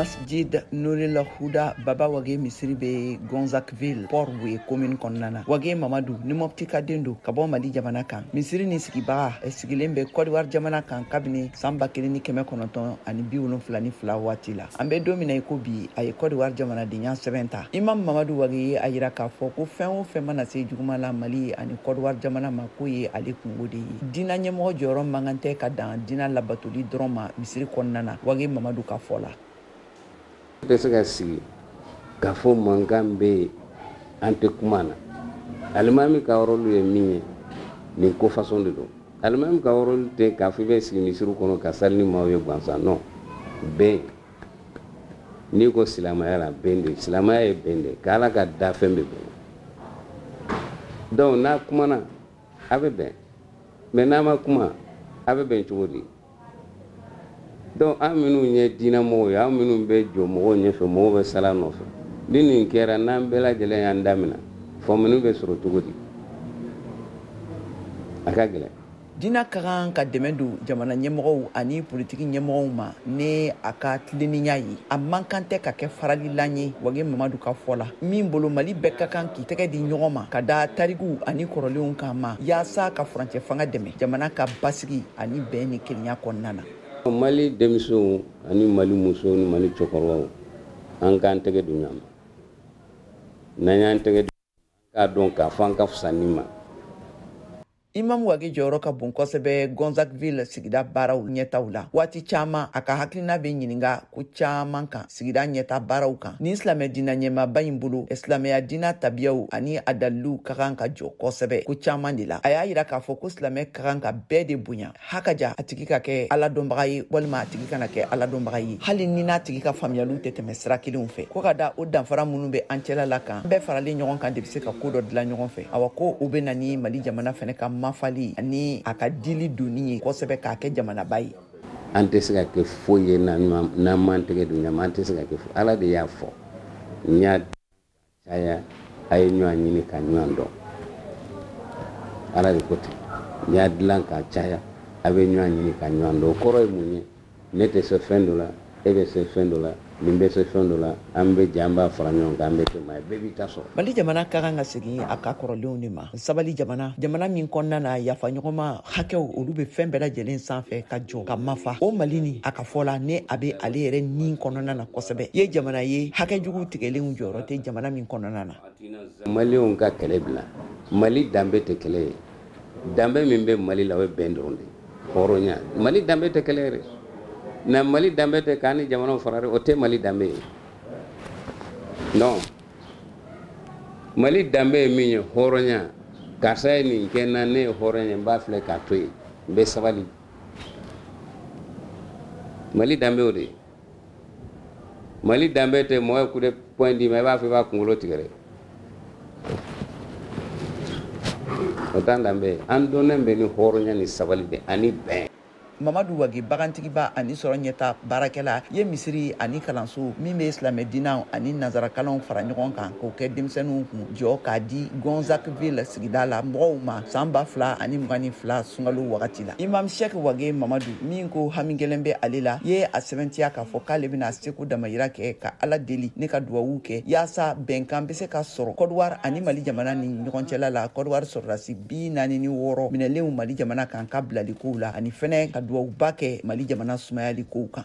Masjid Nuril Huda Baba Wage misiri bɛ Gonzagueville, Port-Bouët commune kɔnɔna na. Wage Mamadu ni Mopti ka den don ka bɔ Mali jamana kan. Misiri ni sigibaga sigilen bɛ Côte d'Ivoire jamana kan kabini san 1972 waati la. An bɛ don min na i ko bi, a ye Côte d'Ivoire jamanadenya sɛbɛn ta. Imam Mamadu Wage ye a yira k'a fɔ ko fɛn o fɛn mana se juguman la Mali ani Côte d'Ivoire jamana ma, k'o ye ale kungo de ye. Diinɛ ɲɛmɔgɔ jɔyɔrɔ man kan tɛ ka dan diinɛ labatoli dɔrɔn ma misiri kɔnɔna na, Wage Mamadu ka fɔ la. Tɛ se ka sigi k'a fɔ mankan bɛ yen, an tɛ kuma na. Alimami ka rôle ye min ye, nin ko façon de don. Alimami ka rôle tɛ k'a fɔ i bɛ sigi misiri kɔnɔ ka sali ni maaw ye gansan, non. Bɛn, n'i ko silamɛya la, bɛn de, silamɛya ye bɛn de, k'Ala ka da fɛn bɛ bonya. Donc n'a kumana a bɛ bɛn, mais n'a ma kuma a bɛ bɛn cogo di? Donc an minnu ye diinɛmɔgɔw ye, an minnu bɛ jɔ mɔgɔw ɲɛfɛ, mɔgɔw bɛ sala nɔfɛ, ni nin kɛra n'an bɛɛ lajɛlen y'an daminɛ, faamuni bɛ sɔrɔ cogo di? A ka gɛlɛn. Diinɛ ka kan ka dɛmɛ don jamana ɲɛmɔgɔw ani politiki ɲɛmɔgɔw ma ni a ka tilennenya ye. A man kan tɛ ka kɛ faralilan ye, Wage Mamadu ka fɔ la. Min bolo, Mali bɛɛ ka kan k'i tɛgɛ di ɲɔgɔn ma ka da tarikuw ani kɔrɔlenw kan ma, yaasa ka furancɛ fanga dɛmɛ jamana ka basigi ani bɛn ni kelenya kɔnɔna na. Mali denmisɛnw ani Mali musow ni Mali cɛkɔrɔbaw, an k'an tɛgɛ don ɲɔgɔn ma. N'an y'an tɛgɛ don, k'a dɔn k'a fɔ an ka fisa nin ma. Imam Wage jɔyɔrɔ ka bon kosɛbɛ Gonzagueville sigida baaraw ɲɛtaw la. Waati caman a ka hakilina bɛ ɲininka ko caman kan sigida ɲɛta baaraw kan. Nin silamɛ diinɛ ɲɛmaaba in bolo, silamɛya diinɛ tabiyaw ani a daliluw ka kan ka jɔ kosɛbɛ ko caman de la. A y'a yira k'a fɔ ko silamɛ ka kan ka bɛɛ de bonya, hakaja a tigi ka kɛ Ala dɔnbaga ye walima a tigi kana kɛ Ala dɔnbaga ye, hali ni n'a tigi ka faamuyaliw tɛ tɛmɛ sira kelenw fɛ. Ko ka da o danfara minnu bɛ an cɛla la kan, bɛɛ faralen ɲɔgɔn kan de bɛ se ka ko dɔ dilan ɲɔgɔn fɛ. Awa, ko o bɛ na ni Mali jamana fɛnɛ ka mafali ani a ka dili donni ye kosɛbɛ k'a kɛ jamanaba ye. An tɛ se ka kɛ foyi ye n'an m'an tɛgɛ don ɲɔgɔn ma, an tɛ se ka kɛ foyi. Ala de y'a fɔ, n y'a caya, a ye ɲɔgɔn ɲini ka ɲɔgɔn dɔn. Ala de ko ten, n y'a dilan k'a caya, a bɛ ɲɔgɔn ɲini ka ɲɔgɔn dɔn. O kɔrɔ ye mun ye? Ne tɛ se fɛn dɔ la, e bɛ se fɛn dɔ la, nin bɛ se fɛn dɔ la, an bɛ jɛ, an b'a fara ɲɔgɔn kan, an bɛ kɛ maa ye, bɛɛ b'i ta sɔrɔ. Mali jamana ka kan ka segin a ka kɔrɔlenw de ma. Sabali jamana, jamana min kɔnɔna na yafa ɲɔgɔnma hakɛw olu bɛ fɛn bɛɛ lajɛlen sanfɛ ka jɔ ka mafa. O Mali ni a ka fɔ la, ne a bɛ ale yɛrɛ nin kɔnɔna na kosɛbɛ, ye jamana ye hakɛ jugu tigɛlenw jɔyɔrɔ tɛ jamana min kɔnɔna na. Maliyɛnw ka kɛlɛ bila. Mali danbe tɛ kɛlɛ ye. Danbe min bɛ Mali la, o ye bɛn dɔrɔn de ye, hɔrɔnya. Mali danbe tɛ kɛlɛ yɛrɛ. Na Mali danbe tɛ k'an ni jamanaw fara dɛ, o tɛ Mali danbe ye. Non, Mali danbe ye min ye, hɔrɔnya. Karisa ye nin kɛ n na, ne ye hɔrɔn ye, n b'a filɛ k'a to yen, n bɛ sabali. Mali danbe o de ye. Mali danbe tɛ mɔgɔ ye coup de poing d'i ma, i b'a fɔ i b'a kunkolo tigɛ dɛ. O t'an danbe ye. An dɔnnen bɛ ni hɔrɔnya ni sabali de ani bɛn. Mamadu Wage, bagantigiba ani sɔrɔ ɲɛta baarakɛla ye, misiri ani kalanso min bɛ silamɛ diinɛ ani nanzarakalanw fara ɲɔgɔn kan k'o kɛ denmisɛnninw kun jɔ k'a di Gonzagueville sigida la mɔgɔw ma san 2022 sunkalo wagati la. Imam Sheikh Wage Mamadu, min ko hami gɛlɛn bɛ ale la, ye a sɛbɛntiya k'a fɔ k'ale bɛna seko damayira kɛ ka Ala deli ne ka duwawu kɛ yaasa bɛnkan bɛ se ka sɔrɔ Côte d'Ivoire ani Mali jamana ni ɲɔgɔn cɛla la, Côte d'Ivoire sɔrɔdasi 46 minɛlenw Mali jamana kan ka bilali kow la, ani fɛnɛ ka duwawuba kɛ Mali jamana sumayali kow kan.